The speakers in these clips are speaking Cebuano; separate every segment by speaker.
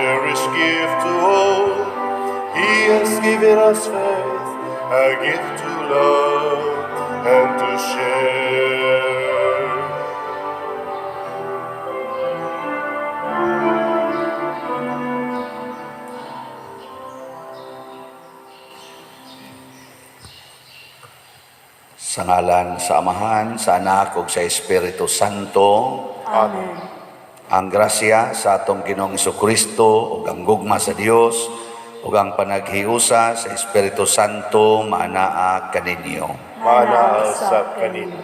Speaker 1: Cherished gift to all. He has given us faith, a gift to love and to share.
Speaker 2: Sa ngalan sa Amahan, sa Anak ug sa Espiritu Santo.
Speaker 1: Amen.
Speaker 2: Ang grasya sa atong Ginoong Kristo ug ang gugma sa Dios ug ang panaghiusa sa Espiritu Santo maanaa kaninyo.
Speaker 1: Maanaa sab kaninyo.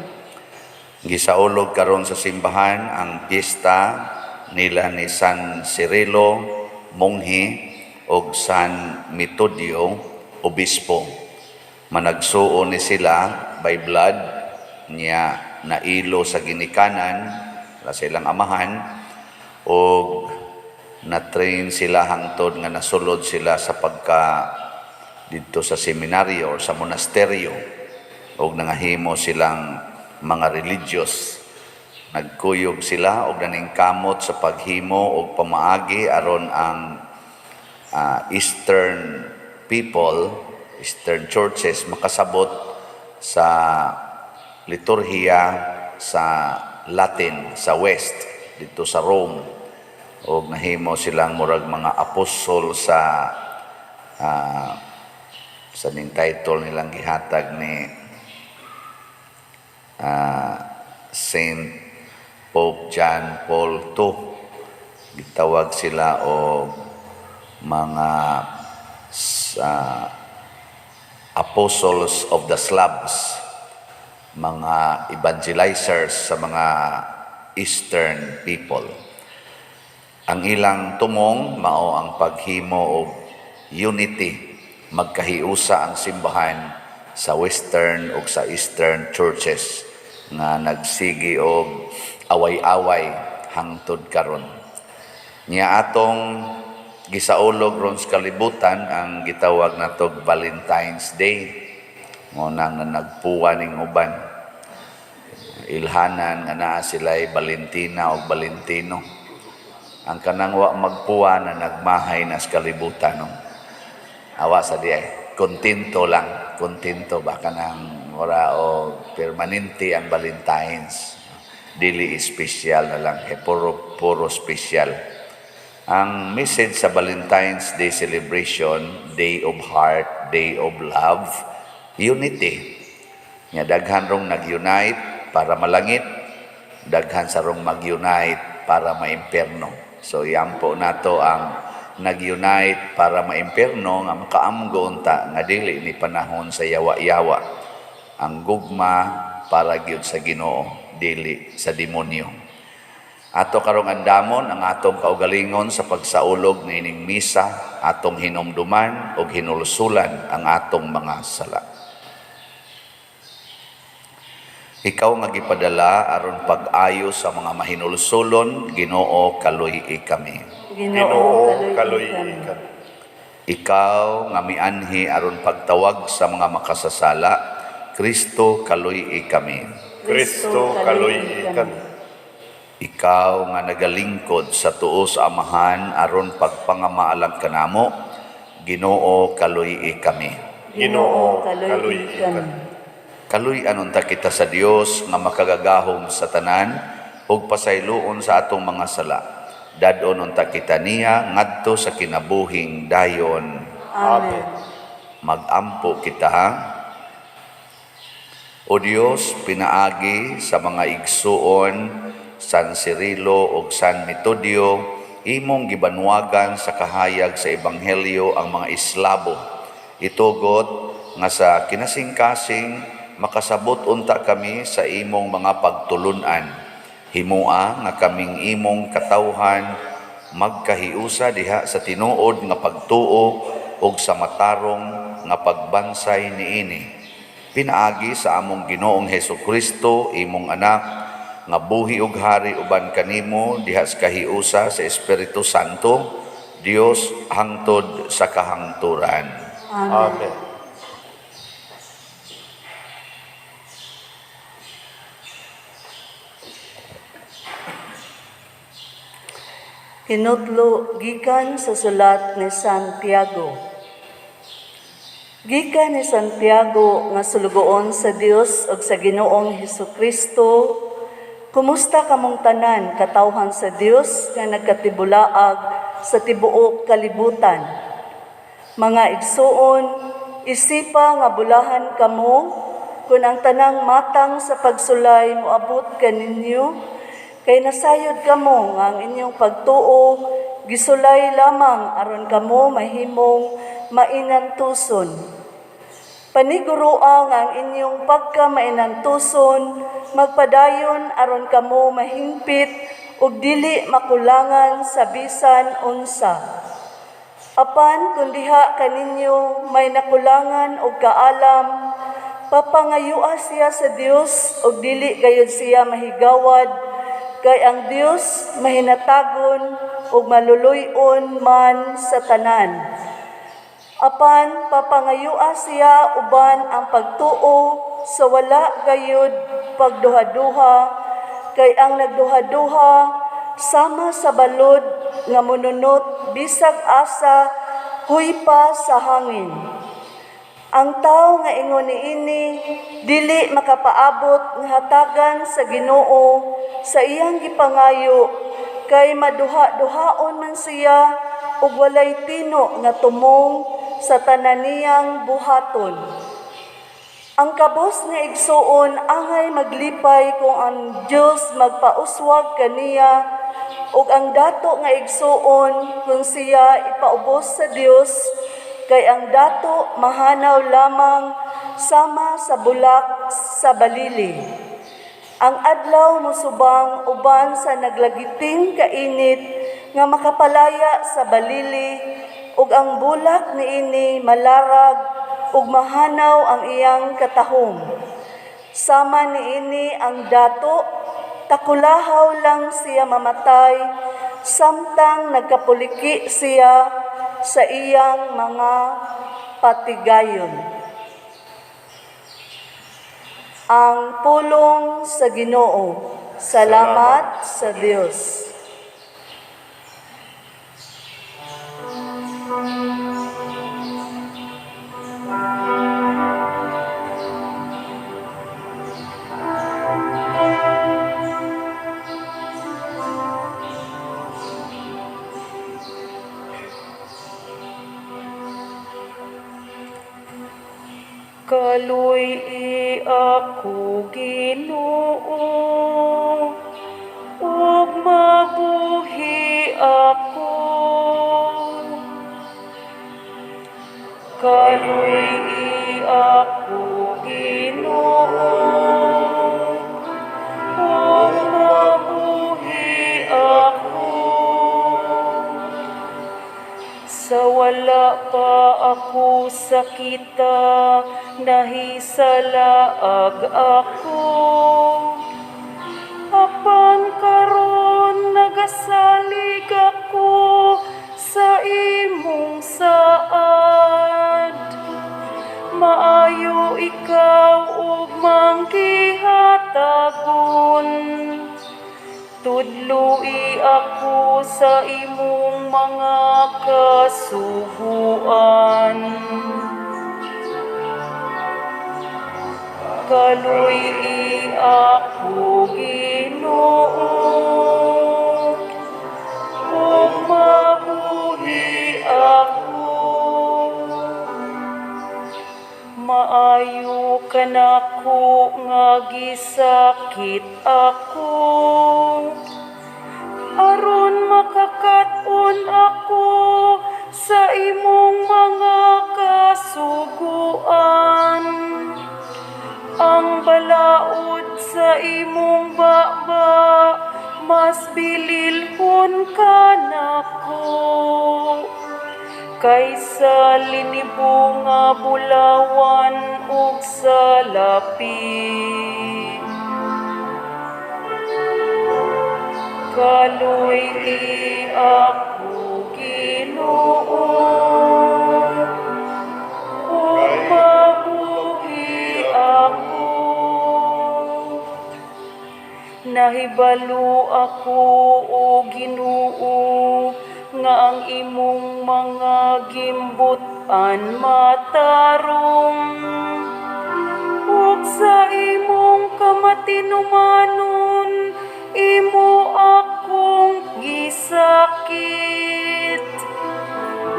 Speaker 2: Gisaulog karon sa simbahan ang piyesta nila ni San Cirilo, monghe, ug San Metodio, obispo. Managsuon ni sila by blood niya, nailo sa ginikanan sa ilang amahan og na-train sila hangtod nga nasulod sila sa pagka didto sa seminaryo or sa monasteryo og nangahimo silang mga religious. Nagkuyog sila og naningkamot sa paghimo og pamaagi aron ang Eastern people, Eastern churches makasabot sa liturhiya sa Latin sa West didto sa Rome, og nahimo silang murag mga apostol sa ning title nilang gihatag ni Saint Pope John Paul II. Gitawag sila og mga apostles of the Slavs, mga evangelizers sa mga Eastern people. Ang ilang tumong mao ang paghimo og unity, magkahiusa ang simbahan sa Western ug sa Eastern churches nga nagsigi og away-away hangtod karon. Nya atong gisaulog ron sa kalibutan ang gitawag natog Valentine's Day. Mao nang nagpuwa ning uban. Ilhanan nga naa sila'y Valentina o Valentino. Ang kanang wa magpuwa na nagmahay na sa kalibutan. No? Awa sa di ay. Kontento lang. Kontento ba kanang ora o permanente ang Valentine's. Dili espesyal na lang. Eh, puro, puro espesyal. Ang message sa Valentine's Day celebration, Day of Heart, Day of Love, unity. Nga daghan rong nag-unite para malangit, daghan sa rong mag-unite para maimpierno. So yampo nato ang nag-unite para maimpierno nga makaamgo unta nga dili ni panahon sa yawa-yawa. Ang gugma para gyud sa Ginoo, dili sa demonyo. Ato karong andamon ang atong kaugalingon sa pagsaulog niining misa, atong hinumduman ug hinulsulan ang atong mga sala. Ikaw nga gipadala aron pag-ayo sa mga mahinulsulon, Ginoo, kaluy-i kami.
Speaker 1: Ginoo, kaluy-i kami.
Speaker 2: Ikaw nga mianhi aron pagtawag sa mga makasasala, Kristo, kaluy-i kami.
Speaker 1: Kristo, kaluy-i kami.
Speaker 2: Ikaw nga nagalingkod sa tuo sa Amahan aron pagpangamaalang kanamo, Ginoo, kaluy-i kami.
Speaker 1: Ginoo, kaluy-i kami.
Speaker 2: Kaluy-an unta kita sa Dios nga makagagahom sa tanan ug pasayloon sa atong mga sala. Dad-on unta kita niya ngadto sa kinabuhing dayon.
Speaker 1: Amen.
Speaker 2: Magampo kita, ha? O Dios, pinaagi sa mga igsuon San Cirilo ug San Metodio, imong gibanwagan sa kahayag sa ebanghelyo ang mga Eslabo. Itugot nga sa kinasingkasing makasabot unta kami sa imong mga pagtulun-an. Himua nga kaming imong katawhan magkahiusa diha sa tinuod nga pagtuo ug sa matarong nga pagbansay niini. Pinaagi sa among Ginoong Hesukristo, imong anak, nga buhi ug hari uban kanimo diha sa kahiusa sa Espiritu Santo, Dios hangtod sa kahangturan.
Speaker 1: Amen.
Speaker 3: Hinutlo gikan sa sulat ni Santiago. Gikan ni Santiago nga sulugoon sa Dios ug sa Ginoong Hesukristo, kumusta kamong tanan katawhan sa Dios nga nagkatibulaag sa tibuok kalibutan? Mga igsuon, isipa nga bulahan kamo kun ang tanang matang sa pagsulay moabot kaninyo, kay nasayod kamo nga ang inyong pagtuo gisulay lamang aron kamo mahimong mainantuson. Paniguroa nga ang inyong pagkamainantuson magpadayon aron kamo mahingpit ug dili makulangan sa bisan unsa. Apan kung diha kaninyo may nakulangan og kaalam, papangayua siya sa Dios ug dili gayud siya mahigawad, kay ang Dios mahinatagon ug maluluy-on man sa tanan. Apan papangayua siya uban ang pagtuo sa wala gayud pagduhaduha, kay ang nagduhaduha sama sa balod nga monunot bisag asa huypa sa hangin. Ang tawo nga ingon niini dili makapaabot nga hatagan sa Ginoo sa iyang gipangayo, kay maduha-duhaon man siya ug walay tino nga tumong sa tanan niyang buhaton. Ang kabos nga igsuon angay maglipay kung ang Dios magpauswag kaniya, ug ang dato nga igsuon kung siya ipaubos sa Dios, kay ang dato mahanaw lamang sama sa bulak sa balili. Ang adlaw mosubang uban sa naglagiting kainit nga makapalaya sa balili, ug ang bulak niini malarag ug mahanaw ang iyang katahom. Sama niini ang dato, takulahaw lang siya mamatay, samtang nagkapuliki siya sa iyang mga patigayon. Ang pulong sa Ginoo. Salamat sa Dios.
Speaker 4: Kaluy-i ako, Ginoo, ug mabuhi ako. Kaluy-i ako, Ginoo, ug mabuhi ako. Sa wala pa ako sakita, nahisalaag ako. Apan karon nagasalig ako sa imong saad. Maayo ikaw ug manggihatagon. Tudloi ako sa imong mga kasuguan. Kaluy-i ako, Ginoo, ug mabuhi ako. Maayo kanako nga gisakit ako, aron makakat-on ako sa imong mga kasuguan. Ang balaod sa imong baba, mas bililhon kanako kaysa linibo nga bulawan ug salapi. Kaluy-i ako, Ginoo, ug mabuhi ako. Nahibalo ako, o Ginoo, nga ang imong mga gimbut-an matarong, ug sa imong kamatinumanon imo akong gisakit.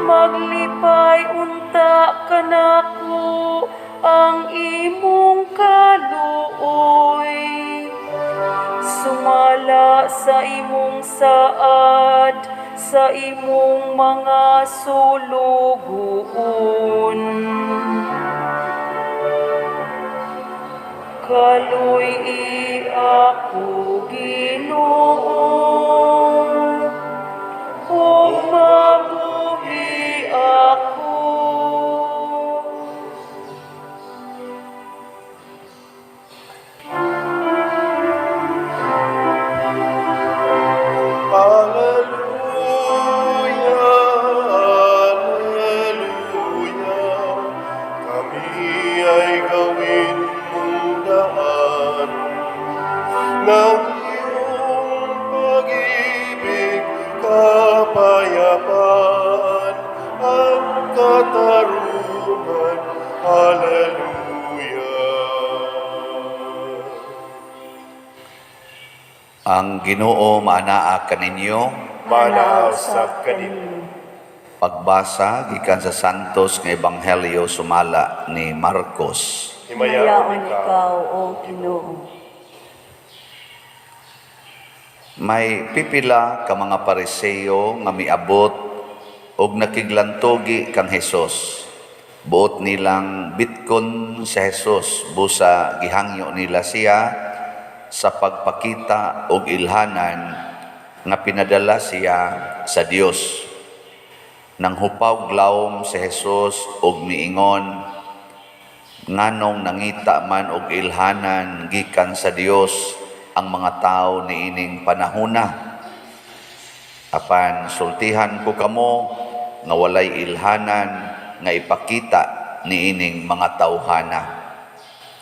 Speaker 4: Maglipay unta kanako ang imong kaluoy, sumala sa imong saad sa imong mga sulugoon. Kaluy-i ako, Ginoo, ug mabuhi ako.
Speaker 1: Alleluia, Alleluia, kami ay gawin mong daan ng iyong pag-ibig, kapayapaan at katarungan. Alleluia.
Speaker 2: Ang Ginoo maanaa kaninyo.
Speaker 1: Manaa usab kaninyo.
Speaker 2: Pagbasa gikan sa Santos nga Ebanghelyo sumala ni Marcos.
Speaker 1: Himayaon
Speaker 3: Himayaon ikaw, O Ginoo.
Speaker 2: May pipila ka mga Pariseo nga miabot og nakiglantugi kang Hesus. Buot nilang bitkon si Hesus busa gihangyo nila siya sa pagpakita og ilhanan nga pinadala siya sa Dios. Nang hupaw glawom si Hesus og miingon, nganong nangita man og ilhanan gikan sa Dios ang mga tawo niining panahona. Apan sultihan ko kamo nga walay ilhanan nga ipakita niining mga tawhana.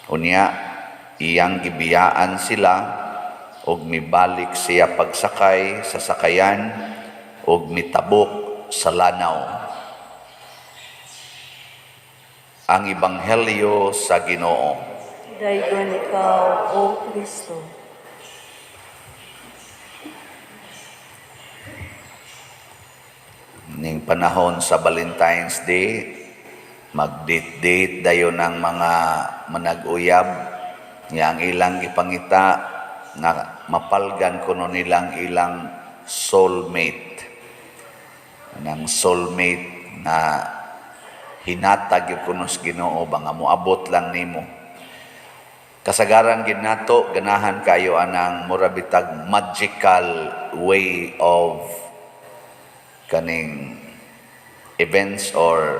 Speaker 2: Unya iyang gibiyaan sila og mibalik siya pagsakay sa sakayan og mitabok sa lanaw. Ang Ebanghelyo sa Ginoo.
Speaker 3: Daygon ikaw, O Kristo.
Speaker 2: Ning panahon sa Valentine's Day, mag-date-date dayon ang mga manag-uyab nga ang ilang gipangita nga mapalgan kuno nilang ilang soulmate. Nang soulmate na hinatag gyud kuno sa Ginoo ba nga moabot lang nimo. Kasagaran gid nato ganahan kayo anang mura bitag magical way of kaning events or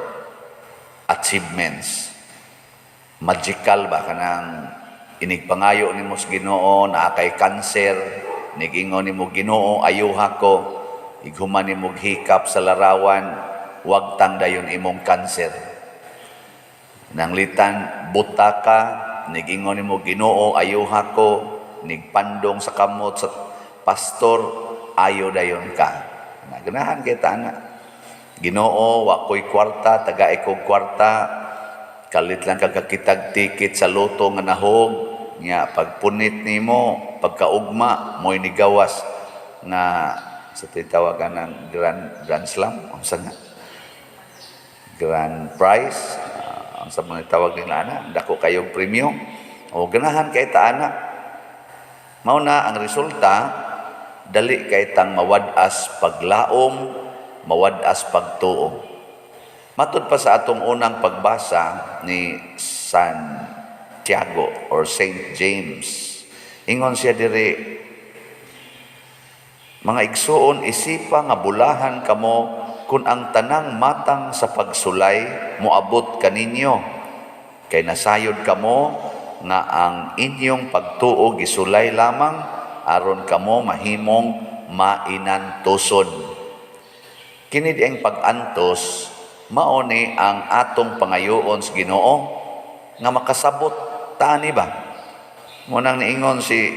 Speaker 2: achievements. Magical ba kanang inigpangayo nimo sa Ginoo naa kay cancer, nigingon nimo Ginoo ayuha ko, ighuman nimo hikap sa larawan, wagtang dayon imong cancer. Nanglitan buta ka, nigingon nimo Ginoo ayuha ko, nigpandong sa kamot sa pastor, ayo dayon ka. Naganahan kay ta ana. Ginoo, wa ko'y kwarta, taga kog kwarta, kalit lang kagkakitag ticket sa loto nga nahog, nya pagpunit nimo, pagkaugma, mo'y nigawas nga sa titawagan ng Grand Slam, unsa nga? Grand Prize, unsa man tawag nila ana, dako kayong premyo. O ganahan kay ta ana. Mao na ang resulta, dali kay tang mawad-as paglaom, mawad-as pagtuo. Matud pa sa atong unang pagbasa ni Santiago or Saint James, ingon siya diri, mga igsuon, isipa nga bulahan kamo kun ang tanang matang sa pagsulay moabot kaninyo, kay nasayod kamo nga ang inyong pagtuo gisulay lamang aron kamo mahimong mainantuson. Kini ang pag-antos mao ni ang atong pangayoon sa Ginoo nga makasabot tani ba. Mo nang niingon si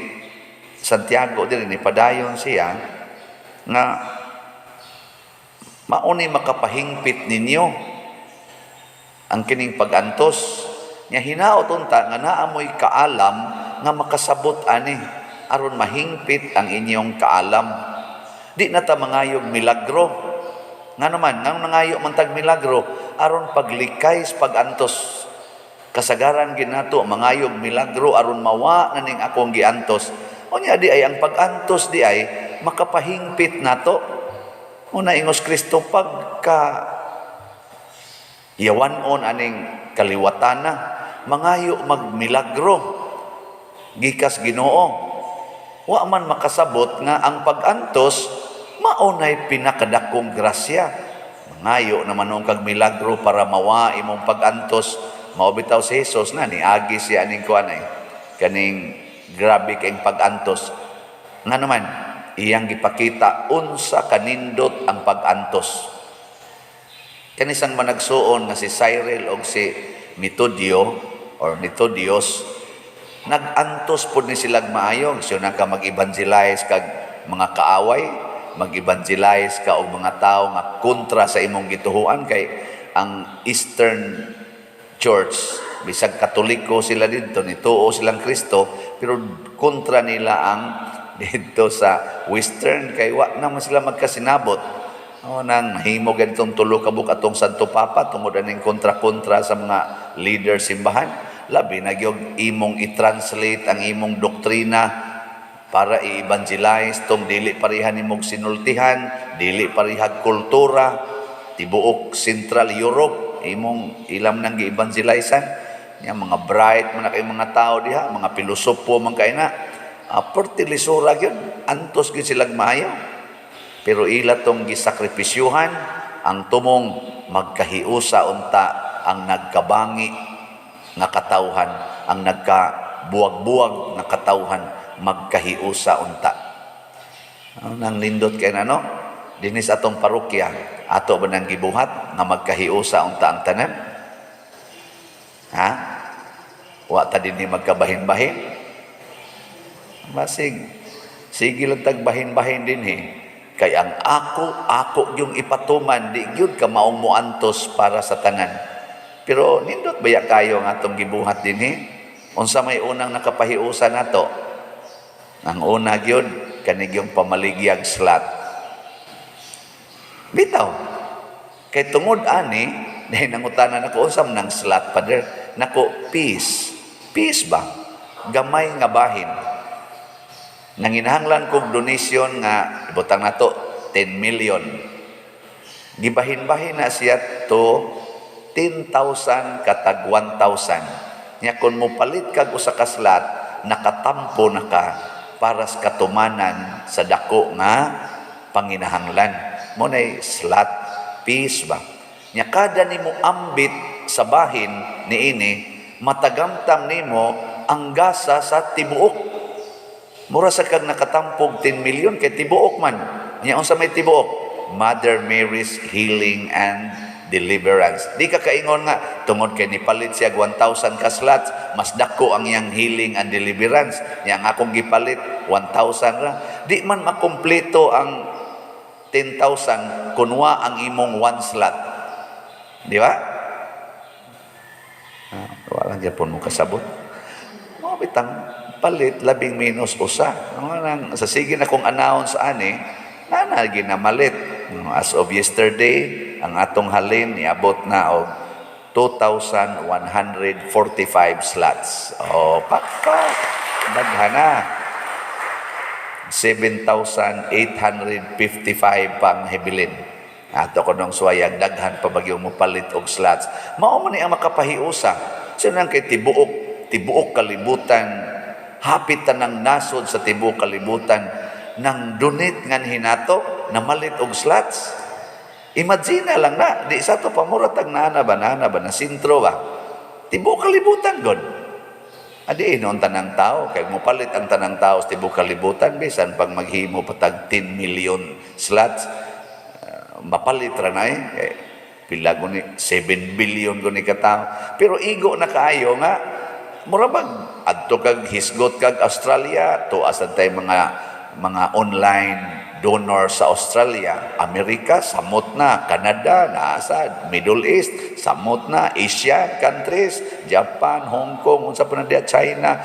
Speaker 2: Santiago diri, ni padayon siya nga Mao ni makapahingpit ninyo ang kining pag-antos. Nya hinaot unta nga naa moy kaalam nga makasabot ani aron mahingpit ang inyong kaalam. Di na ta mangayog milagro. Nga naman, nang nangayo man tag milagro aron paglikay sa pag-antos. Kasagaran ginato mangayog milagro aron mawa na ning akong giantos. Unya di ay ang pag-antos di ay makapahingpit nato. Una ingos Kristo, pagka yawanon aning kaliwatana, mangayo magmilagro gikas Ginoo. Wa man makasabot nga ang pag-antos maunay pinakadakong grasya. Mangayo naman nung kag milagro para mawa imong pag-antos. Mao bitaw si Jesus na niagi siya aning kuan ay kaning grabe kayong pag-antos. Nga naman iyang gipakita unsa kanindot ang pag-antos. Kanisang managsuon nga si Cyril og si Metodio or Methodius, nag-antos pod ni silag maayo. Siya na ka mag-evangelize kag mga kaaway, mag-evangelize ka og mga tao nga kontra sa imong gituhuan, kay ang Eastern Church, bisag Katoliko sila didto, nituo silang Kristo, pero kontra nila ang didto sa Western, kay wa naman sila magkasinabot. O nang mahimo ganitong tulo ka buok atong Santo Papa tungod aning kontra-kontra sa mga leader simbahan. Labi na gyud imong i-translate ang imong doktrina para i-evangelize tong dili pareha nimong sinultihan, dili parehag kultura, tibuok Central Europe imong ilam nang gi-evangelizean. Nya mga bright man na kay mga tao diha, mga pilosopo man kay na. Perti lisura gyud, antos gyud silag maayo. Pero ila tong gisakripisyuhan ang tumong magkahiusa unta ang nagkabangi nga katawhan, ang nagkabuwag-buwag nga katawhan, magkahiusa unta. Nang nindot kay na, no? Dinis atong parokya, ato ba nang gibuhat nga magkahiusa unta ang tanan? Ha? Wa ta dinhi magkabahin-bahin? Basig sige lang tag bahin-bahin dinhi. Kay ang ako, ako yung ipatuman, di gyud ka maong muantos para sa tanan. Pero nindot baya kayo ang atong gibuhat dinhi? Unsa may unang nakapahiusa nato? Ang una gyud kanig yung pamaligyag slot. Bitaw. Kay tungod ani, dahil nangutanan ako, unsa man ang slot, Father? Nako, peace. Peace ba? Gamay nga bahin. Nanginahanglan kog donation nga ibutang nato 10 million. Gibahin-bahin na siya to 10,000 katag 1,000. Nya kun mopalit kag usa ka slot, nakatampo na ka para sa katumanan sa dako nga panginahanglan. Mo nay slot, peace ba? Nya kada nimo ambit sa bahin niini, matagamtam nimo ang gasa sa tibuok. Mura sa kag nakatampog 10 million kay tibuok man. Nya unsa may tibuok? Mother Mary's healing and deliverance. Di ka kaingon nga tungod kay nipalit siya 1,000 ka slots, mas dako ang iyang healing and deliverance. Nya ang akong gipalit 1,000 ra. Di man makumpleto ang 10,000 kunwa ang imong one slot. Di ba? Wala gyapon mo kasabot. Mao bitang palit labing minus usa. Nang sa sige na kong announce ani, nana ginamalit. As of yesterday, ang atong halin niabot na og 2,145 slots. O, pakpak. Daghana. 7,855 pang hibilin. Ato ko nung suwayag, daghan pa bagyo mo palit og slots. Mao man ni ang makapahiusa. So nang kay tibuok, tibuok kalibutan, hapit tanang nasod sa tibuok kalibutan, nang donate ngan hinato, namalit og slots. Imagine na lang na, di sa to pamuratag naana ba, naana ba, na sintro ba? Tibuok kalibutan, God. Adi, noon tanang tao, kay mopalit ang tanang tao sa tibuok kalibutan, bisan pag maghimo patag 10 million slots, mapalit ra na eh. Kay, pila ko ni, 7 billion ko ni katao. Pero igo na kaayo nga, mura bag, adto kag hisgot kag Australia, tuas tay mga online nag-donor sa Australia, Amerika, samot na, Canada, naasa, Middle East, samot na, Asian countries, Japan, Hong Kong, unsa pa na diya, China,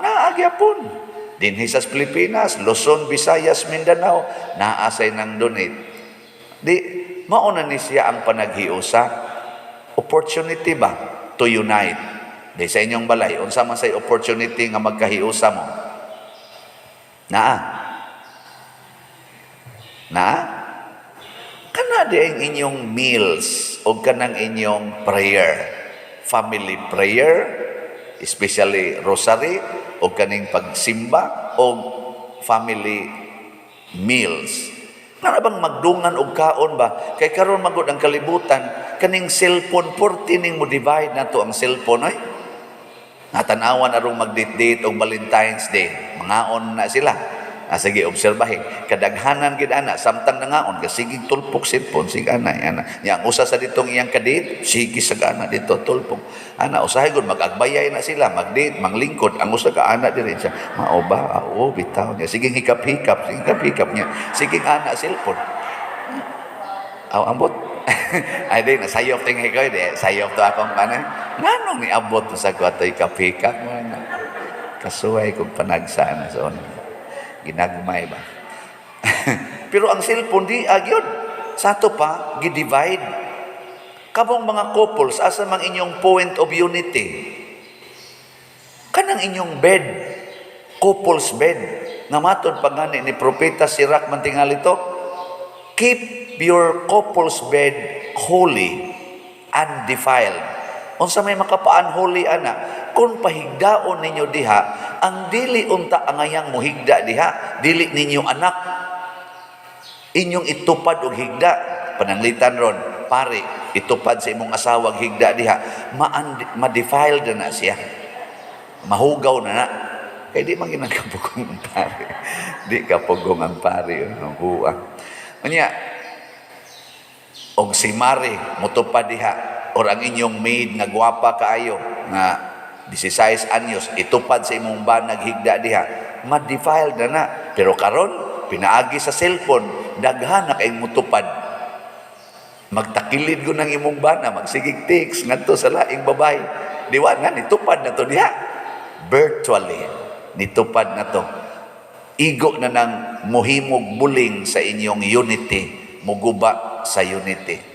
Speaker 2: naa gyapon. Dinhi sa Pilipinas, Luzon, Visayas, Mindanao, naasay nang donate. Di, mao na ni siya ang panaghiusa. Opportunity ba to unite? Di sa inyong balay, unsa man say opportunity nga magkahiusa mo? Naa. Naa? Kana di ang inyong meals o kanang inyong prayer. Family prayer, especially rosary, o kaning pagsimba, o family meals. Nga bang magdungan og kaon ba? Kay karon magud ang kalibutan, kaning cellphone, porti ning mo divide nato ang cellphone oy. Natanawan arong mag-date-date og Valentine's Day. Mangaon na sila. Ah, sige, obserbahin. Kadaghanan gid ana samtang nangaon ka sige tulpok cellphone sige ana ana. Nya ang usa sa ditong iyang kadate, sige sa ana dito tulpok. Ana usahay gud mag-agbayay na sila, mag-date, manglingkod ang usa ka ana diri siya. Mao ba? Ah, oo, bitaw niya. Sige hikap-hikap, sige hikap-hikap niya. Sige ana cellphone. Aw ambot. Ay di nasayop ting hikoy di sayop to akong kana. Nganong niabot sa ko atoy hikap-hikap mo na. Kasuway kog panagsa na so ginagmay ba. Pero ang cellphone di agyod. Sa ato pa gi-divide. Kamong mga couples, asa mang inyong point of unity? Kanang inyong bed, couples bed. Nga matod pa gani ni Propeta Sirach man tingali to, keep your couples bed holy, undefiled. Unsa may makapaan-holy ana? Kung pahigdaon ninyo diha, ang dili unta angayang muhigda diha, dili ninyo anak. Inyong itupad og higda. Pananglitan ron, pare, itupad sa imong asawa og higda diha, ma-defiled na na siya. Mahugaw na na. Kay di man ginagkapugong ang pare. Di kapugong ang pare. Ano, huwa. Unya, og si Mari, mutupad diha, or ang inyong maid nga gwapa kaayo, nga 16 anyos, itupad sa imong banag higda diha, ma-defiled na na. Pero karon pinaagi sa cellphone, daghan na kayong mutupad. Magtakilid ko ng imong bana, magsigig text ngadto sa laing babae. Di wa na, nitupad na to diha. Virtually, nitupad na to. Igo na nang muhimog buling sa inyong unity, muguba sa unity.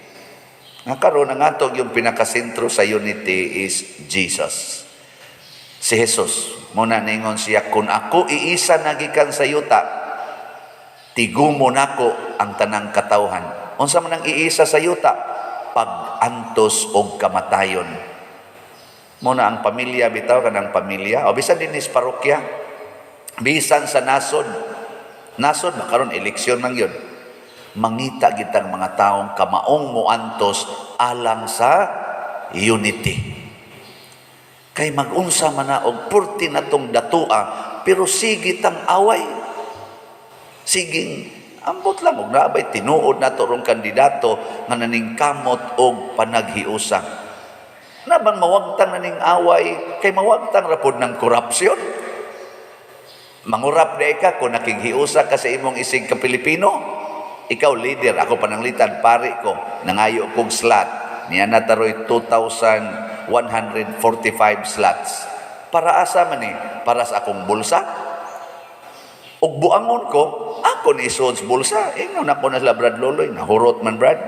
Speaker 2: Nga karon ang ato yung pinakasentro sa unity is Jesus. Si Jesus, muna ningon siya, kung ako iisa nagikan sa yuta, tigumo nako ang tanang katawhan. Unsa man ang iisa sa yuta? Pag-antos og kamatayon. Muna ang pamilya bitaw kanang pamilya o bisan dinhi sa parokya, bisan sa nasod. Nasod makaron eleksyon man gyud. Mangita gitang mga taong kamaong moantos alang sa unity. Kay mag-unsa man na og purti natong datua pero sige tang away. Siging ambot lang og naabay tinuod nato rong kandidato nga naningkamot og panaghiusa. Nabang mawagtang na ning away kay mawagtang ra pod ng korupsyon. Mangurap di ka kung nakighiusa ka sa imong isig ka Pilipino. Ikaw leader, ako pananglitan pare ko, nangayo kog slot. Niya na taroy 2,145 slots. Para asa man ni? Para sa akong bulsa? Og buangon ko, ako ni isuod sa bulsa. Ingon ako na sila Brad Loloy, nahurot man Brad.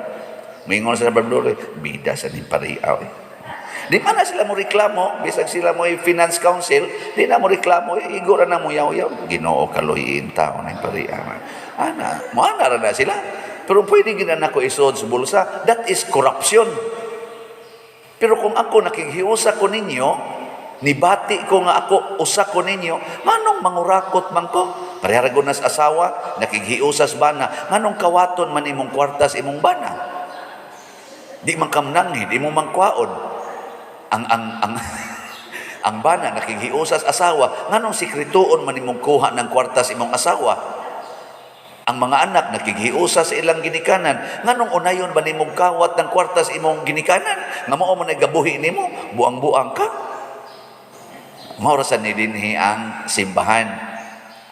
Speaker 2: Mingon sa Brad Loloy, bida sa ning pariaw. Eh. Di man na sila mo reklamo, bisag sila mo finance council, di na mo reklamo, igo ra na mo yaw-yaw. Ginoo kaloyin tao na pariaw. Ana, mo ana ra na sila. Pero pwede gina nako isuod sa bulsa, that is corruption. Pero kung ako nakighiusa ko ninyo, nibati ko nga ako usa ko ninyo, nganong mangurakot man ko? Pareha ra nas asawa, nakighiusas bana, nganong kawaton man imong kwartas imong bana? Di man kamnanghi, di mo mangkwaon. Ang ang bana nakighiusas asawa, nganong sikretuon man imong kuha ng kwartas imong asawa? Ang mga anak nakighiusa sa ilang ginikanan, nganong unayon ba nimong kawat ng kwartas imong ginikanan? Nga mao man ay gabuhi nimo, buang-buang ka. Mao ra sa ni dinhi ang simbahan.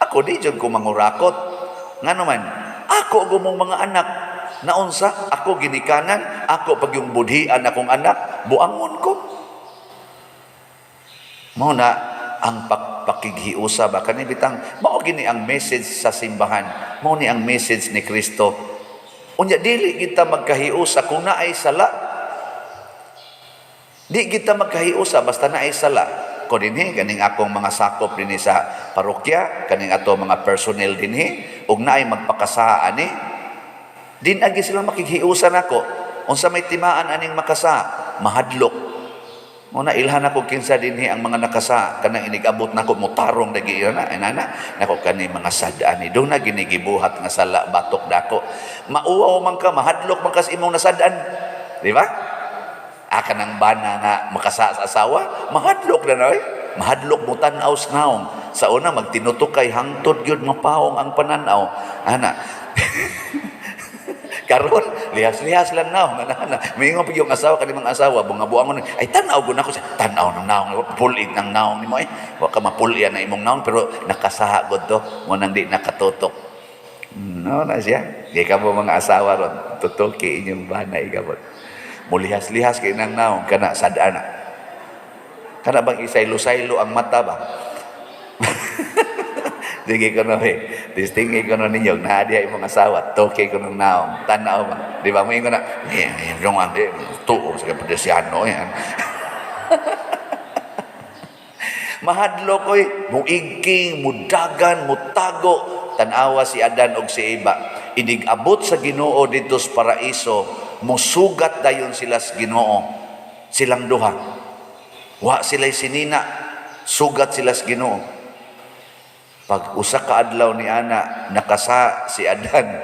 Speaker 2: Ako di jud ko mangurakot. Ngano man, ako gumong mga anak naunsa, ako ginikanan, ako pag yung budhian akong anak, buangon ko. Mao na ang pakighiusa ba kani bitang mao gini ang message sa simbahan, mao ni ang message ni Kristo. Unya dili kita magkahiusa kung naay sala. Di kita magkahiusa basta naay sala. Ko dinhi kaning akong mga sakop dinhi sa parokya, kaning ato mga personnel dinhi, ug naay magpakasa ani, din agi sila makighiusa nako. Unsa may timaan aning makasa, mahadlok. Mo na ilhan ako kinsa dinhi ang mga nakasa kanang inigabot nako motarong lagi na inana nako kani mga sad-an ni do na ginigibuhat nga sala batok dako. Mauwaw man ka, mahadlok man ka sa imong nasad-an, di ba? Aka nang bana nga makasa sa asawa, mahadlok na oy. Mahadlok mo tan-aw sa naong. Sa una magtinutukay hangtod gyud mapaong ang pananaw. Ana. Karon lihas-lihas lang naong ana. Mingon pag yung asawa kani mga asawa bunga-buangon ay tan-aw gud nako, tan-aw ng naong, pulit ng naong nimo ay. Wa ka mapulian na imong naong pero nakasaha gud to mo nang di nakatutok. No na siya. Di ka mo mga asawa ron tutuki inyong bana igabot. Mulihas-lihas kay nang naong kana sad-ana. Kana bang isaylo-saylo ang mata ba? Sige ko na eh. Distingi ko na ninyo. Naa diha imong asawa. Toke ko ng naong. Tanaw ba? Di ba? Mo na. Eh, yung ang tuo sa kapadesyano. Yan. Mahadlok ko'y muigking, mudagan, mutago. Tanawa si Adan og si Eva. Inig-abot sa Ginoo dito sa paraiso, musugat dayon sila sa Ginoo. Silang duha. Wa sila'y sinina, sugat sila sa Ginoo. Pag usa ka adlaw ni ana, nakasa si Adan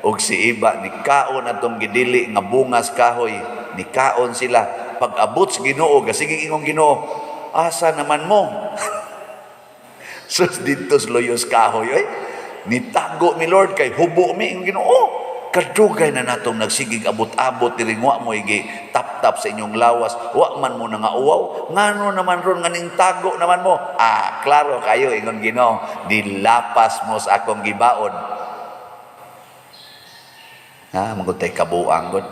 Speaker 2: og si Eva, nikaon atong gidili nga bungas kahoy, nikaon sila. Pag abot sa Ginoo, gasigig ingong Ginoo, asa naman mo? Sus dito sa luyos kahoy, oy. Nitago mi Lord kay hubo mi ingong Ginoo. Kadugay na natong nagsigig abot-abot diri wa mo igi tap-tap sa inyong lawas, wa man mo nangauwaw, ngano naman ron nga ning tago naman mo? Ah, klaro kayo ingon Ginoo, dilapas mo sa akong gibaon. Ha, magutay kabuang gud.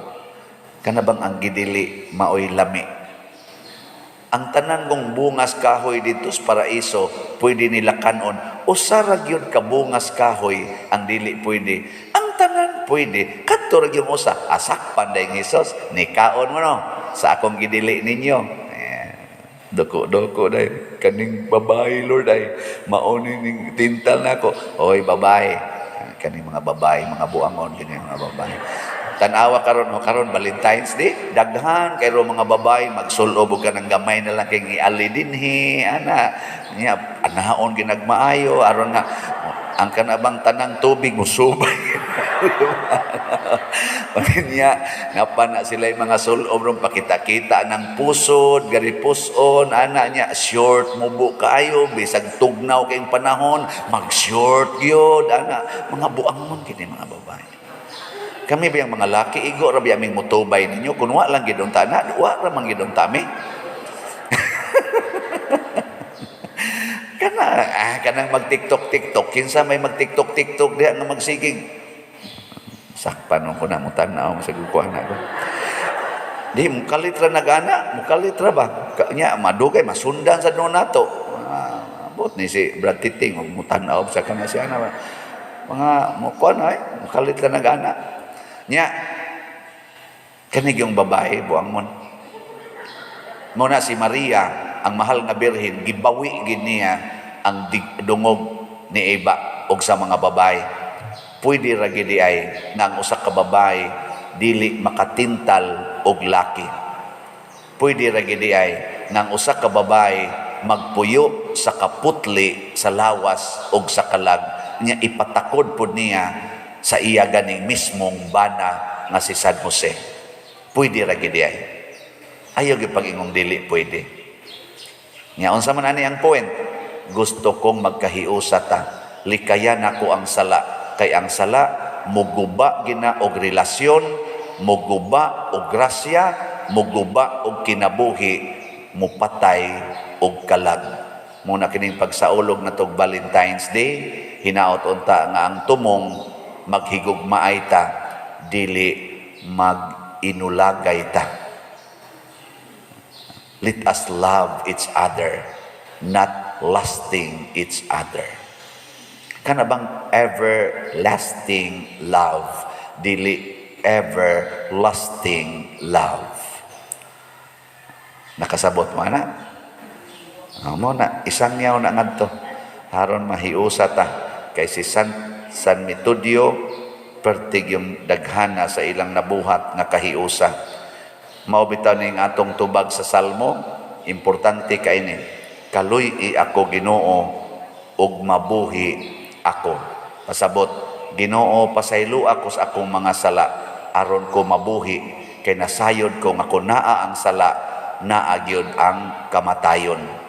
Speaker 2: Kana bang ang gidili maoy lami? Ang tanan kong bungas kahoy dito sa paraiso pwede nila kanon. Usa ra gyud ka bungas kahoy ang dili pwede. Ang tanan pwede. Kadto ra gyud usa. Asakpan dayong Hesus, nikaon mo no sa akong gidili ninyo. Eh, doko-doko day kaning babae Lord ay mao ning tintal nako. Oy babae, kaning mga babae, mga buangon kini mga babae. Tan-awa karon o karon Valentine's Day, daghan kay ro mga babae magsulob og kanang gamay na lang kay iali dinhi ana. Nya anaon ginagmaayo aron nga ang kanabang tanang tubig musubay. Pagnya napa na sila yung mga sulob ron pakita-kita ng pusod, gari puson ana nya short mubo kaayo bisag tugnaw kayong panahon, mag-short gyud ana, mga buangon kini mga babae. Kami ba yung mga laki, igo ra ba aming mutubay ninyo? Kung wa lang gid unta na, wa ra man gid unta mi. Kana, kanang mag-TikTok-TikTok, kinsa may mag-TikTok-TikTok diha nga magsigig. Sakpan ko na, mutan-aw sa gukuan na ko. Di, mukalit ra nagana, mukalit ra ba? Nya, madugay, masundan sa doon nato. Abot ni si Brad Titing, mutan-aw sa kana siya na. Mga mukuan ay, mukalit ra nagana. Nya, kanig yung babae, buang mon. Muna si Maria, ang mahal nga birhen, gibawi gid niya ang dungog ni Eva og sa mga babae. Pwede ra gid ay nga ang usa ka babae dili makatintal og laki. Pwede ra gid ay nga ang usa ka babae magpuyo sa kaputli sa lawas og sa kalag. Nya ipatakod pod niya sa iya ganing mismong bana nga si San Jose. Pwede ra gid ay. Ayaw gyud pag-ingong dili pwede. Nya unsa man ani ang point? Gusto kong magkahiusa ta. Likayan ako ang sala. Kay ang sala muguba gina og relasyon, muguba og grasya, muguba og kinabuhi, mupatay og kalag. Muna kining pagsaulog na tog Valentine's Day, hinaot unta nga ang tumong maghigugmaay ta, dili mag-inulagay ta. Let us love each other, not lusting each other. Kana bang everlasting love, dili everlasting love. Nakasabot mo na? Mo na, isang yaw na ngadto. Aron mahiusa ta kay si San Metodio pertig yung daghana sa ilang nabuhat nga kahiusa. Mao bitaw ning atong tubag sa Salmo, importante kay ni. Kaluy-i ako Ginoo ug mabuhi ako. Pasabot, Ginoo, pasaylo ako sa akong mga sala aron ko mabuhi, kay nasayod ko nga kun naa ang sala, naa gyud ang kamatayon.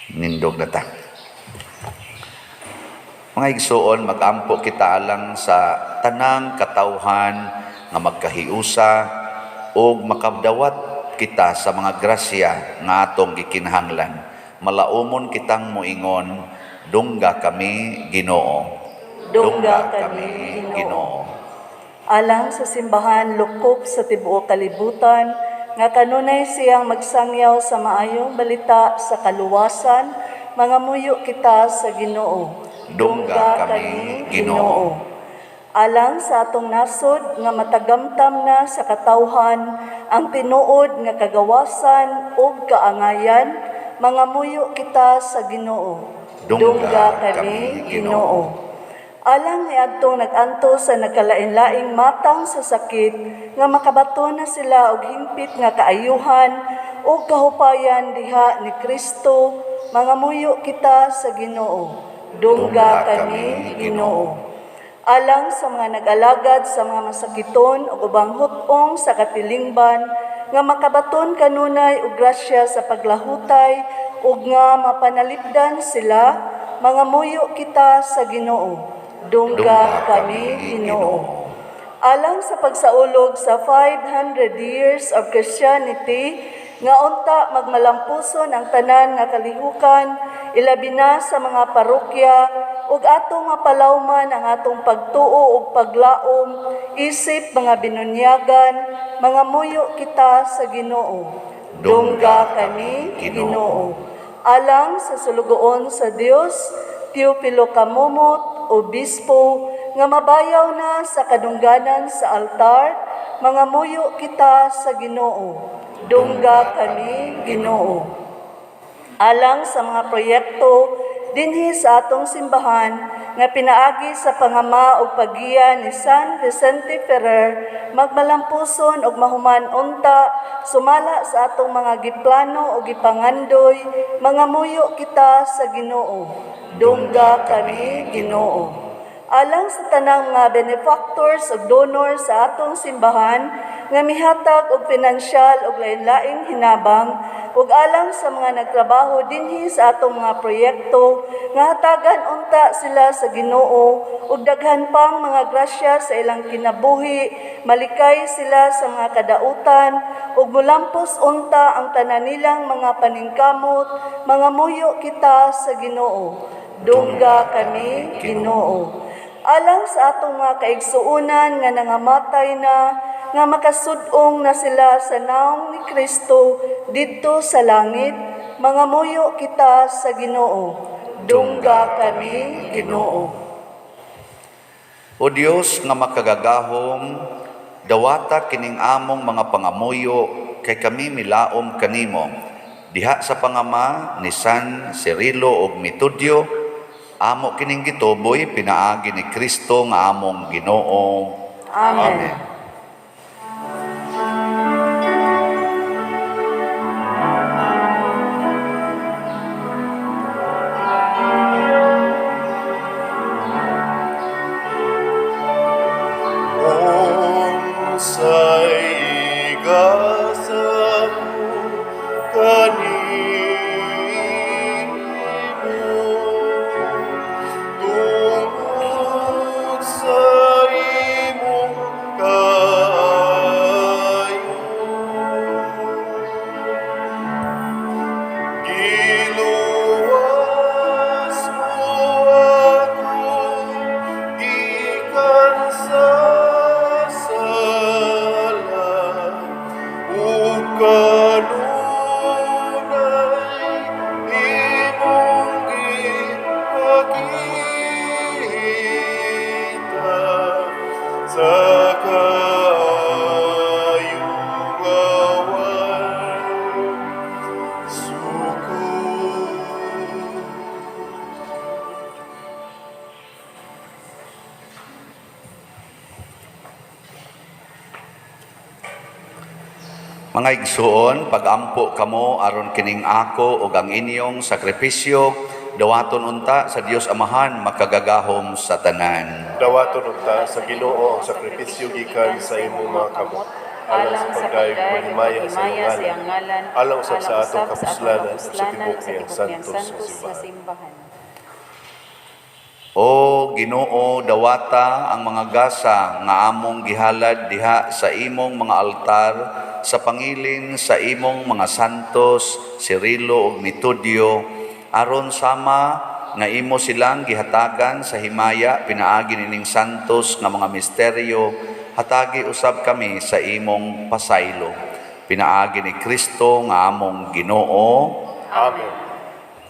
Speaker 2: Nindog na ta. Mga igsuon, magampo kita alang sa tanang katawhan nga magkahiusa ug makadawat kita sa mga grasya nga atong gikinahanglan. Malaumon kitang moingon, dungga kami Ginoo.
Speaker 3: Dungga kami, Ginoo. Alang sa simbahan lukop sa tibuok kalibutan, nga kanunay siyang magsangyaw sa maayong balita sa kaluwasan, mangamuyo kita sa Ginoo.
Speaker 2: Dungga kami, Ginoo.
Speaker 3: Alang sa atong nasod nga matagamtam na sa katawhan ang tinuod nga kagawasan ug kaangayan, mangamuyo kita sa Ginoo.
Speaker 2: Dungga kami, Ginoo.
Speaker 3: Alang niadtong nag-anto sa nagkalain-laing matang sa sakit nga makabato na sila og hingpit nga kaayuhan ug kahupayan diha ni Kristo, mangamuyo kita sa Ginoo. Dungga kami, Ginoo. Alang sa mga nag-alagad sa mga masakiton ug ubang hut-ong sa katilingban nga makabaton kanunay og grasya sa paglahutay ug nga mapanalipdan sila, mangamuyo kita sa Ginoo. Dungga kami, Ginoo. Alang sa pagsaulog sa 500 years of Christianity, nga unta magmalampuson ang tanan nga kalihukan, ilabi na sa mga parokya, ug atong mapalawman ang atong pagtuo ug paglaom, isip mga binunyagan, mangamuyo kita sa Ginoo. Dungga kami, Ginoo. Alang sa sulugoon sa Dios, Teofilo Camomot, Obispo, nga mabayaw na sa kadungganan sa altar, mangamuyo kita sa Ginoo. Dungga kami, Ginoo. Alang sa mga proyekto dinhi sa atong simbahan nga pinaagi sa pangama ug paggiya ni San Vicente Ferrer, magmalampuson ug mahuman unta sumala sa atong mga giplano ug gipangandoy, mangamuyo kita sa Ginoo. Dungga kami, Ginoo. Alang sa tanang mga benefactors ug donors sa atong simbahan nga mihatag og pinansyal ug lain-laing hinabang, ug alang sa mga nagtrabaho dinhi sa atong mga proyekto nga hatagan unta sila sa Ginoo ug daghan pang mga grasya sa ilang kinabuhi, malikay sila sa mga kadautan ug mulampos unta ang tanan nilang mga paningkamot, mangamuyo kita sa Ginoo. Dungga kami, Ginoo. Alang sa atong mga kaigsuonan nga nangamatay na, nga makasud-ong na sila sa naong ni Kristo didto sa langit, mangamuyo kita sa Ginoo. Dungga kami, Ginoo.
Speaker 2: O Dios nga makagagahom, dawata kining among mga pangamuyo kay kami milaom kanimo. Diha sa pangama ni San Cirilo ug Metodio, amo kining gituboy pinaagi ni Kristo nga among Ginoo.
Speaker 3: Amen.
Speaker 2: Amen.
Speaker 1: Unsay gasa ko kanimo tungod sa imong kaayo, giluwas
Speaker 2: Mga igsuon, pagampo kamo aron kining ako ug ang inyong sakripisyo dawaton unta sa Dios Amahan makagagahom sa tanan.
Speaker 1: Dawaton unta sa Ginoo ang sakripisyo gikan sa imong mga kamot, alang sa pagdayeg paghimaya sa iyang ngalan, alang usab sa atong kapuslanan ug sa tibuok niyang santos nga simbahan.
Speaker 2: O Ginoo, dawata ang mga gasa nga among gihalad diha sa imong mga altar sa pangilin sa imong mga santos, Cirilo ug Metodio, aron sama nga imo silang gihatagan sa himaya pinaagi nining santos nga mga misteryo, hatagi usab kami sa imong pasaylo. Pinaagi ni Kristo nga among Ginoo.
Speaker 1: Amen.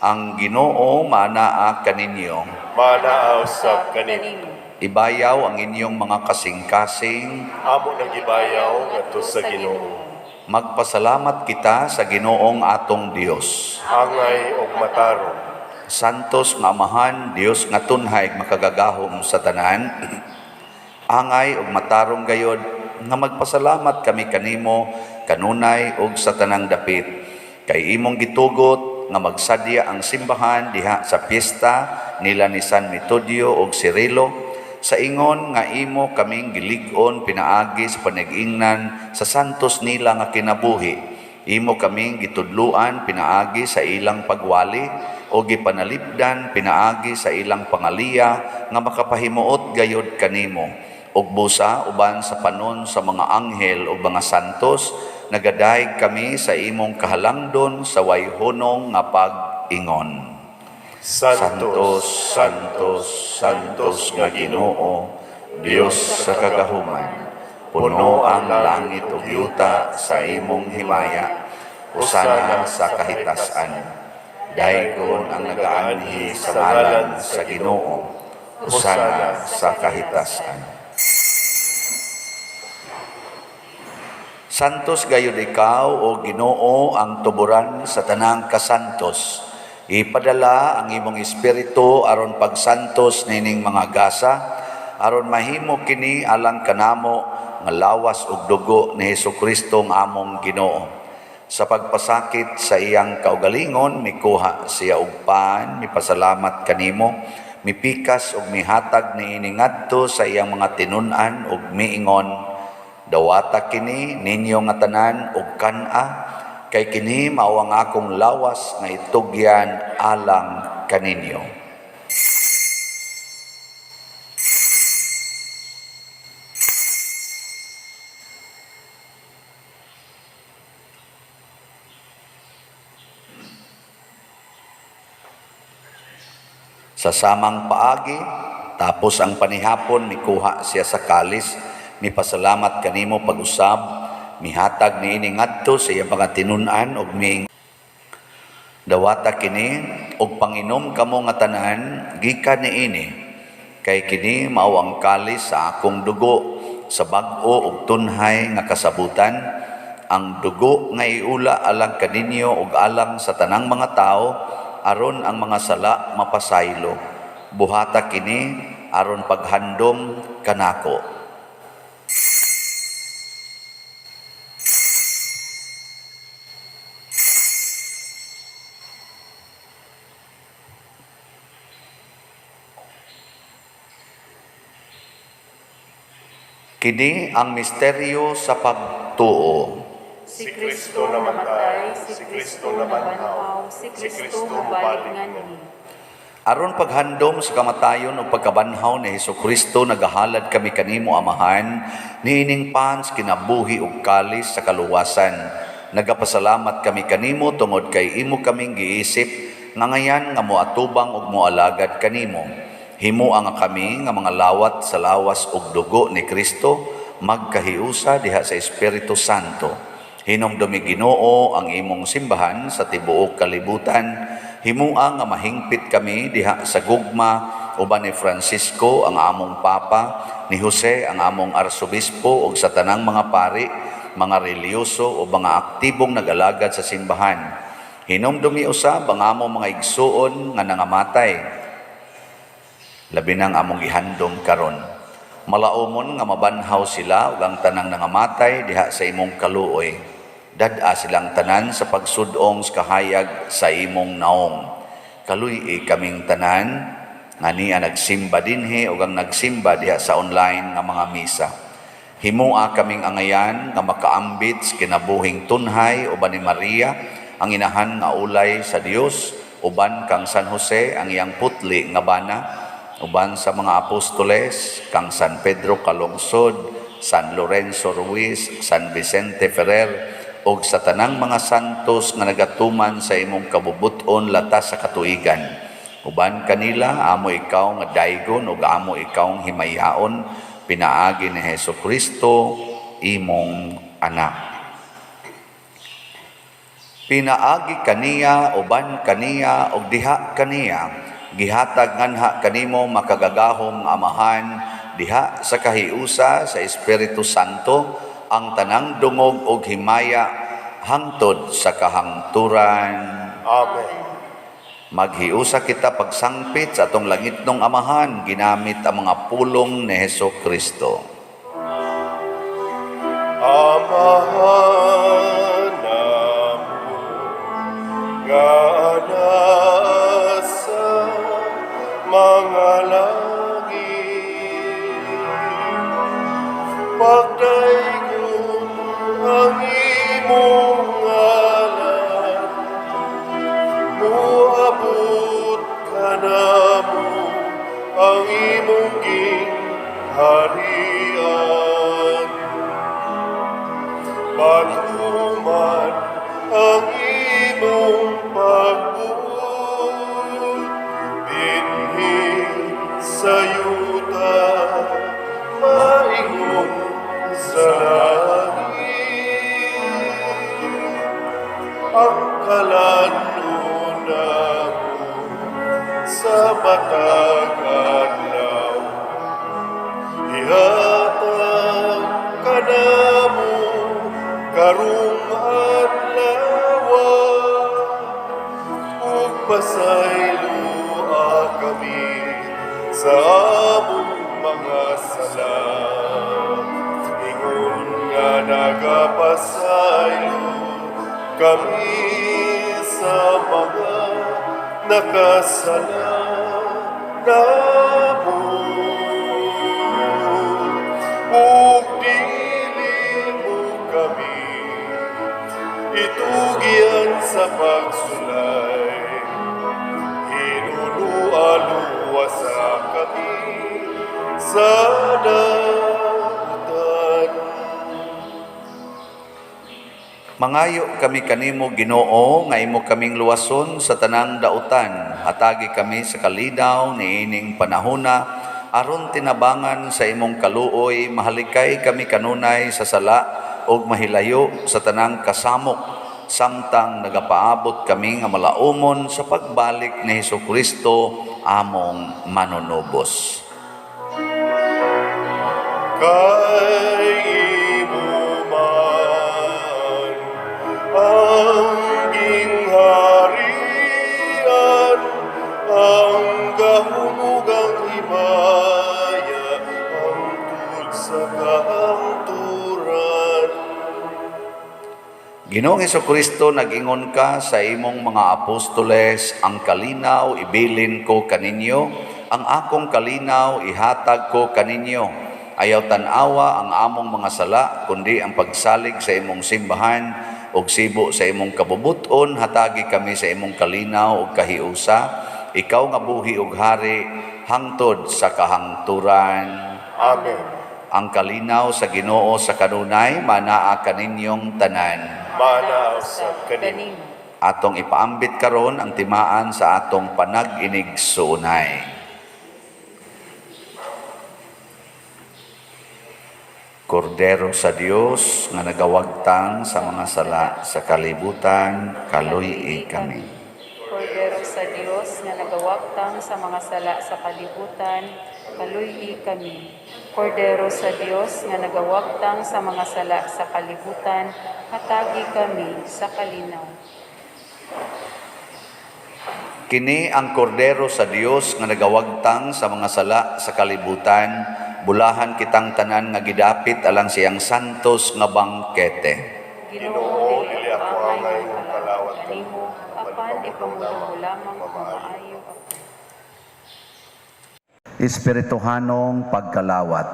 Speaker 2: Ang Ginoo maanaa kaninyo.
Speaker 1: Maanaa usab kaninyo.
Speaker 2: Ibayaw ang inyong mga kasing-kasing.
Speaker 1: Amo nang gibayaw ngadto sa Ginoo.
Speaker 2: Magpasalamat kita sa Ginoong atong Dios.
Speaker 1: Angay og matarong.
Speaker 2: Santos nga Amahan, Dios nga tunhay makagagahom sa tanan. Angay og matarong gayod nga magpasalamat kami kanimo kanunay og sa tanang dapit. Kay imong gitugot nga magsadya ang simbahan diha sa piyesta nila ni San Metodio og Cirilo, sa ingon nga imo kaming gilig-on pinaagi sa panag-ingnan sa santos nila nga kinabuhi. Imo kaming gitudluan pinaagi sa ilang pagwali o gipanalipdan pinaagi sa ilang pangaliya nga makapahimuot gayod kanimo. Ug busa uban sa panon sa mga anghel ug mga santos, nagadayeg kami sa imong kahalangdon sa wayhunong nga pag-ingon.
Speaker 1: Santos,
Speaker 2: Santos, Santos nga Ginoo, Dios sa kagahuman, puno ang langit ug yuta sa imong himaya, usana sa kahitasan. Daygon ang nagaanhi sa ngalan sa Ginoo, usana sa kahitasan. Santos gayud ikaw, o Ginoo, ang tuburan sa tanang kasantos. Ipadala ang imong espiritu aron pagsantos nining mga gasa, aron mahimo kini alang kanamo nga lawas ug dugo ni Hesukristo nga among Ginoo. Sa pagpasakit sa iyang kaugalingon, mikuha siya og pan, mipasalamat kanimo, mipikas ug mihatag niini ngadto sa iyang mga tinun-an ug miingon, dawata kini ninyo nga tanan ug kan-a, kay kini mao ang akong lawas nga itugyan alang kaninyo. Sa samang paagi, tapos ang panihapon, mikuha siya sa kalis, mipasalamat kanimo pag-usab, mihatag niini ngadto sa iyang mga tinun-an ug miingon, dawata kini ug panginom kamo nga tanan gikan niini, kay kini mao ang kalis sa akong dugo sa bag-o ug tunhay nga kasabutan, ang dugo nga iula alang kaninyo ug alang sa tanang mga tawo aron ang mga sala mapasaylo. Buhata kini aron paghandom kanako. Kini ang misteryo sa pagtuo.
Speaker 4: Si Kristo namatay, si Kristo nabanhaw, si Kristo mobalik nganhi.
Speaker 2: Aron paghandom sa kamatayon ug pagkabanhaw ni Hesukristo, nagahalad kami kanimo Amahan, niining pans kinabuhi ug kalis sa kaluwasan. Nagapasalamat kami kanimo tungod kay imo kaming giisip nga ngayan nga moatubang ug moalagad kanimo. Himua nga kami nga mga lawat sa lawas ug dugo ni Kristo, magkahiusa diha sa Espiritu Santo. Hinumdumi Ginoo ang imong simbahan sa tibuok kalibutan. Himua nga mahingpit kami diha sa gugma uban ni Francisco ang among Papa, ni Jose ang among Arsobispo ug sa tanang mga pari, mga relihiyoso o mga aktibong nagalagad sa simbahan. Hinumdumi usab ang among mga igsuon nga nangamatay, labi nang among gihandom karon. Malaumon nga mabanhaw sila ug ang tanang nangamatay diha sa imong kaluoy. Dad-a silang tanan sa pagsudong sa kahayag sa imong naong. Kaluy-i kaming tanan nga niya nagsimba dinhi ug ang nagsimba diha sa online nga mga misa. Himua kaming angayan nga makaambit sa kinabuhing tunhay uban ni Maria, ang inahan nga ulay sa Dios, uban kang San Jose ang iyang putli nga bana, uban sa mga apostoles kang San Pedro Calungsod, San Lorenzo Ruiz, San Vicente Ferrer, ug sa tanang mga santos nga nagatuman sa imong kabubuton latas sa katuigan. Uban kanila amo ikaw nga daygon ug amo ikaw himayaon, pinaagi ni Hesus Kristo imong anak. Pinaagi kaniya, uban kaniya, ug diha kaniya, gihatag nganha kanimo makagagahom nga Amahan, diha sa kahiusa sa Espiritu Santo, ang tanang dungog og himaya hangtod sa kahangturan.
Speaker 1: Amen.
Speaker 2: Maghiusa kita pagsangpit sa atong langitnong Amahan, ginamit ang mga pulong ni Hesus Kristo.
Speaker 1: Amahan namo nga naa sa mga langit, pagdaygon ang imong ngalan, moabot kanamo ang imong gingharian. Patuman ang imong pagbuot dinhi sa yuta, maingon sa langit. Ang kalan-on namo sa matag adlaw, ihatag kanamo karong adlaw, ug pasayloa kami sa among mga sala, ingon nga nagapasaylo kami sa mga nakasala namo. Ug dili mo kami itugyan sa pagsulay, hinunua-luwasa kami sa dautan.
Speaker 2: Mangayo kami kanimo, Ginoo, nga imo kaming luwason sa tanang dautan. Hatagi kami sa kalinaw niining panahona, aron tinabangan sa imong kaluoy, mahalikay kami kanunay sa sala ug mahilayo sa tanang kasamok, samtang nagapaabot kami nga malaumon sa pagbalik ni Hesus Kristo among manunubos.
Speaker 1: Kay imo man ang gingharian, ang gahom ug ang himaya, hangtod sa kahangturan.
Speaker 2: Ginoong Hesukristo, nag-ingon ka sa imong mga apostoles, ang kalinaw ibilin ko kaninyo, ang akong kalinaw ihatag ko kaninyo. Ayaw tan-awa ang among mga sala, kundi ang pagsalig sa imong simbahan ug sibo sa imong kabubuton, hatagi kami sa imong kalinaw ug kahiusa. Ikaw nga buhi ug hari hangtod sa kahangturan.
Speaker 1: Amen.
Speaker 2: Ang kalinaw sa Ginoo sa kanunay manaa kaninyong tanan.
Speaker 1: Manaa usab kanimo.
Speaker 2: Atong ipaambit karon ang timaan sa atong panag-inigsuonay. Kordero sa Dios nga nagawagtang sa mga sala sa kalibutan, kaluy-i kami.
Speaker 4: Kordero sa Dios nga nagawagtang sa mga sala sa kalibutan, kaluy-i kami. Kordero sa Dios nga nagawagtang sa mga sala sa kalibutan, hatagi kami sa kalinaw.
Speaker 2: Kini ang kordero sa Dios nga nagawagtang sa mga sala sa kalibutan, bulahan kitang tanan nga gidapit alang siyang santos nga bangkete.
Speaker 1: Ginoo, dili ako angay nga kalawat
Speaker 4: kanimo, apan ipamulong mo lamang kung maayo ako.
Speaker 2: Espirituhanong pagkalawat.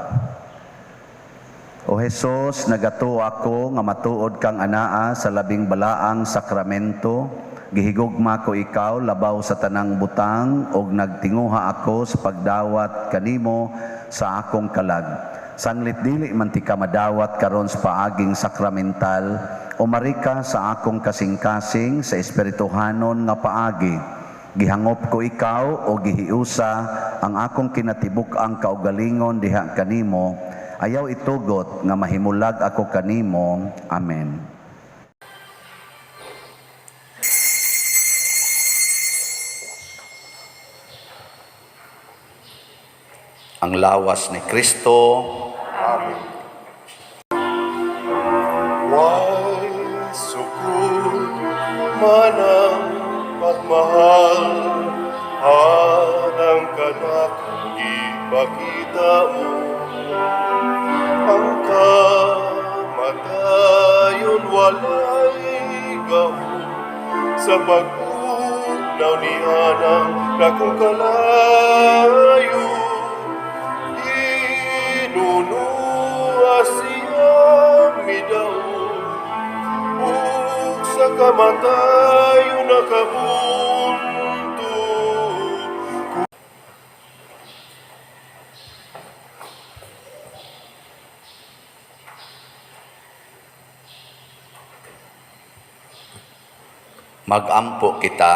Speaker 2: O Hesus, nagatuo ako nga matuod kang anaa sa labing balaang sakramento. Gihigugma ko ikaw labaw sa tanang butang ug nagtinguha ako sa pagdawat kanimo sa akong kalag. Sanglit dili man ti ka madawat karon sa paaging sakramental, umari ka sa akong kasing-kasing sa espirituhanon nga paagi. Gihangop ko ikaw o gihiusa ang akong kinatibuk-ang kaugalingon diha kanimo. Ayaw itugot nga mahimulag ako kanimo. Amen. Ang lawas ni Kristo.
Speaker 1: Amen. Why sukod man ang pagmahal, anang kanakong gipakita mo, ang kamatayon walay gahom sa pag-ugnaw ni anang dakong kalayo. Hinunua siya midaon, ug sa kamatayon nakabunto.
Speaker 2: Magampo kita.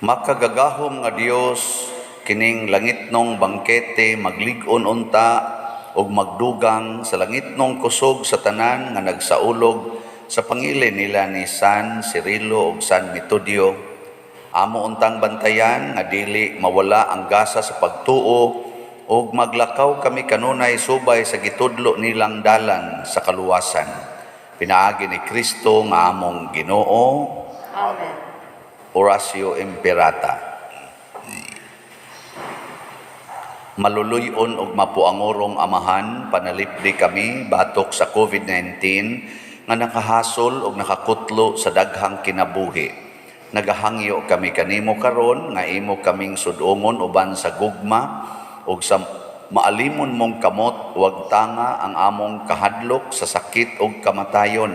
Speaker 2: Makagagahom nga Dios, kining langitnong bangkete maglig-on unta ug magdugang sa langitnong kusog sa tanan nga nagsaulog sa pangilin nila ni San Cirilo ug San Metodio. Amo untang bantayan nga dili mawala ang gasa sa pagtuo ug maglakaw kami kanunay subay sa gitudlo nilang dalan sa kaluwasan. Pinaagi ni Kristo nga among Ginoo.
Speaker 4: Amen.
Speaker 2: Oratio Imperata. Maluluyon og mapuangorong Amahan, panalipdi kami batok sa COVID-19 nga nakahasol og nakakutlo sa daghang kinabuhi. Nagahangyo kami kanimo karon nga imo kaming sudongon uban sa gugma ug sa maalimon mong kamot, wag tanga ang among kahadlok sa sakit ug kamatayon.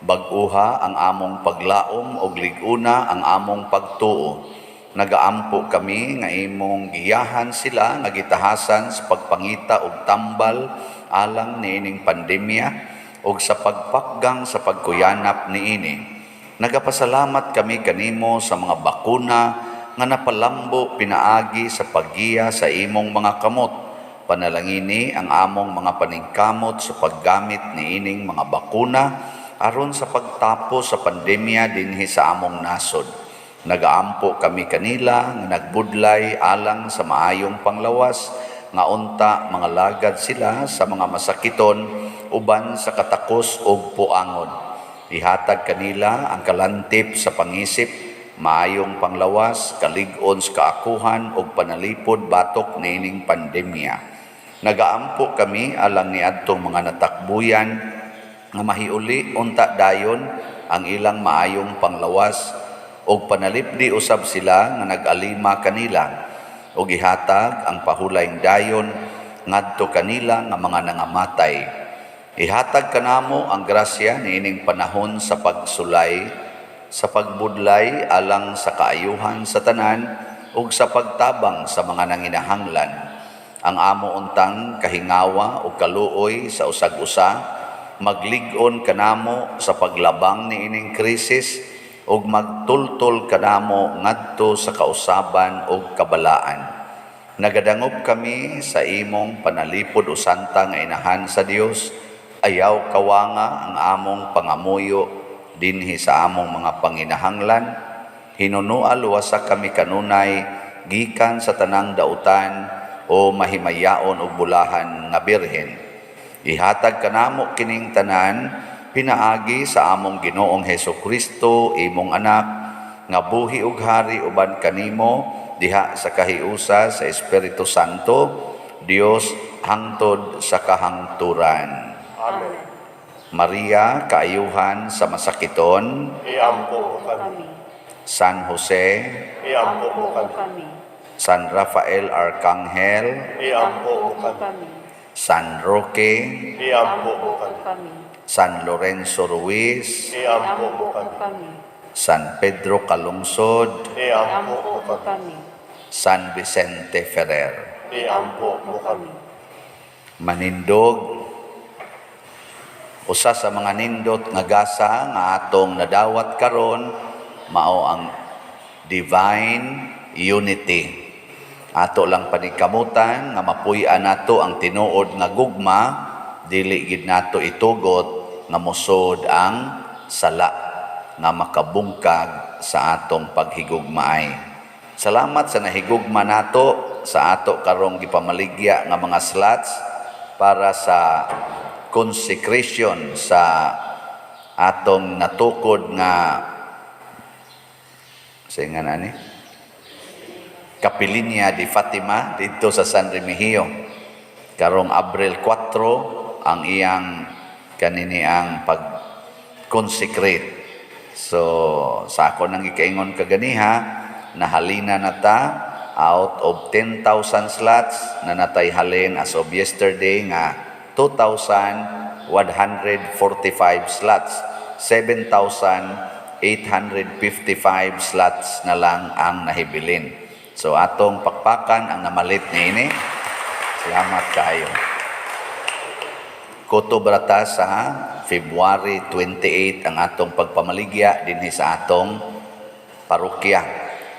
Speaker 2: Bag-uha ang among paglaom ug lig-una ang among pagtuo. Nagaampo kami nga imong giyahan sila nga gitahasan sa pagpangita og tambal alang niining pandemya ug sa pagpakgang sa pagkuyanap niini. Nagapasalamat kami kanimo sa mga bakuna nga napalambo pinaagi sa paggiya sa imong mga kamot. Panalangini ang among mga paningkamot sa paggamit niining mga bakuna aron sa pagtapos sa pandemya dinhi sa among nasod. Nagaampo kami kanila nga nagbudlay alang sa maayong panglawas nga unta mga lagad sila sa mga masakiton uban sa katakos og puangon. Ihatag kanila ang kalantip sa pangisip, maayong panglawas, kalig-on sa kaakuhan og panalipod batok niining pandemya. Nagaampo kami alang niadtong mga natakbuyan nga mahiuli unta dayon ang ilang maayong panglawas og panalipdi usab sila nga nag-alima kanila og ihatag ang pahulayng dayon ngadto kanila nga mga nangamatay. Ihatag kanamo ang grasya niining panahon sa pagsulay, sa pagbudlay alang sa kaayuhan sa tanan ug sa pagtabang sa mga nanginahanglan. Ang amo untang kahingawa o kaluoy sa usag-usa, maglig-on kanamo sa paglabang niining krisis ug magtultol kanamo ngadto sa kausaban ug kabalaan. Nagadangop kami sa imong panalipod o santa nga inahan sa Dios. Ayaw kawanga ang among pangamuyo dinhi sa among mga panginahanglan. Hinunua luwasa kami kanunay gikan sa tanang dautan o mahimayaon og bulahan nga birhen. Ihatag kanamo kining tanan pinaagi sa among Ginoong Hesus Kristo, imong anak, nga buhi ug hari uban kanimo diha sa kahiusa sa Espiritu Santo, Dios hangtod sa kahangturan.
Speaker 1: Amen.
Speaker 2: Maria, kaayuhan sa masakiton,
Speaker 1: Iampo mo kami.
Speaker 2: San Jose,
Speaker 1: Iampo mo kami.
Speaker 2: San Rafael Arcangel,
Speaker 1: Iampo mo kami.
Speaker 2: San Roque,
Speaker 1: Iampo mo kami.
Speaker 2: San Lorenzo Ruiz,
Speaker 1: Iampo mo kami.
Speaker 2: San Pedro Calungsod,
Speaker 1: Iampo mo kami.
Speaker 2: San Vicente Ferrer.
Speaker 1: Iampo mo kami.
Speaker 2: Manindog, usa sa mga nindot nga gasa nga atong nadawat karon mao ang divine unity. Ato lang panikamutan nga mapuy-an nato ang tinuod nga gugma, dili gid nato itugot nga mosod ang sala nga makabungkag sa atong paghigugmaay. Salamat sa nahigugma nato sa ato karong gipamaligya nga mga slots para sa consecration sa atong natukod nga sa nga ani Kapilinya di Fatima didto sa San Remigio. Karong Abril 4 ang iyang kanini ang pag-consecrate. So sa ako nang ikaingon kaganiha, nahalina na ta out of 10,000 slots na natay halin as of yesterday nga 2,145 slots. 7,855 slots na lang ang nahibilin. So atong pakpakan ang namalit niini. Salamat kaayo. Kutob ra ta sa February 28 ang atong pagpamaligya dinhi sa atong parokya,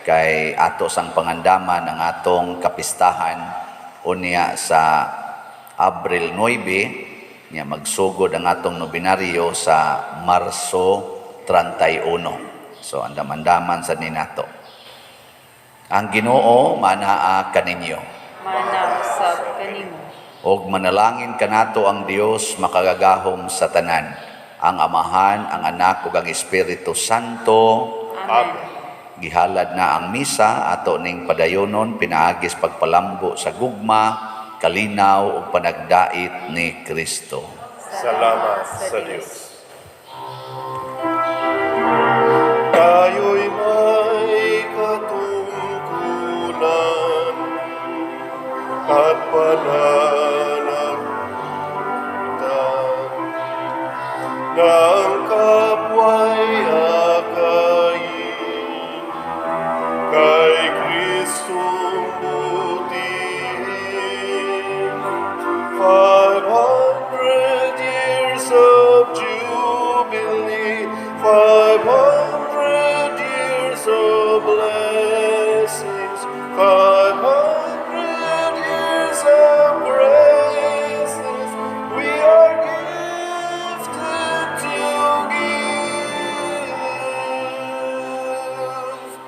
Speaker 2: kay ato sang pangandaman ang atong kapistahan unya sa Abril 9 nya magsugod ang atong nobinaryo sa Marso 31. So andam-andaman sa ninato. Ang Ginoo manaa kaninyo.
Speaker 4: Mana usab kanimo.
Speaker 2: Og manalangin kanato ang Dios makagagahom sa tanan, ang Amahan, ang Anak ug ang Espiritu Santo.
Speaker 4: Amen.
Speaker 2: Gihalad na ang misa, ato ning padayonon pinaagis pagpalambo sa gugma, kalinaw ug panagdait ni Kristo.
Speaker 1: Salamat sa Dios. Tayo'y may katungkulan at pananagutan ng kapwa'y